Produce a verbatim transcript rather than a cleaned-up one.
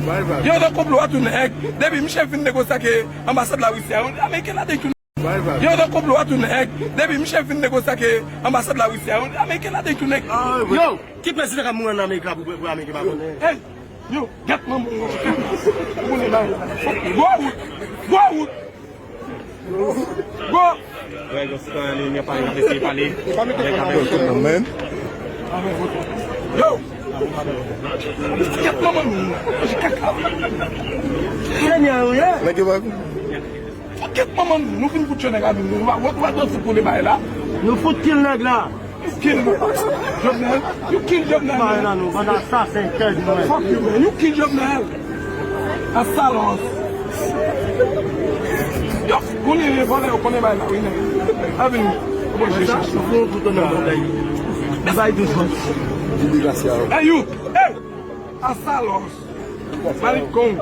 Yo nan konplo a tou nèg. Depi misye fin negosye ak anbasad Larisi a, yon ameriken ladan tou nèg. Yo nan konplo a tou nèg. Depi misye fin negosye ak anbasad Larisi a, yon ameriken ladan tou nèg. Yo, ki prezidan k ap mouri ann Amerik la pou, pou ameriken pa konnen? Hey, yo, gèt manman w. Ou konnen bagay la. Gwo wout. Gwo wout. Bon. Wè, yon sitwayen nou, nou pale, n ap eseye pale. Nèg ap eseye. Man. Yo! Kèt manman nou. Kaka. Senyè, wi. Nèg yo pa. Kèt manman nou. Nou fin fout yo nèg la, nou. Nou pa, nou pa, nou pa fout pou de bagay la. Nou fout kill nèg la. Kill Jovenel. You kill Jovenel, man. Fuck you, man. You kill Jovenel. Asalòs. Yo, konnen vòlè yo konnen bay la, wi, nèg. A vini. Mwen, je cherche. Hey, you. Hey. Asalòs. Malikong.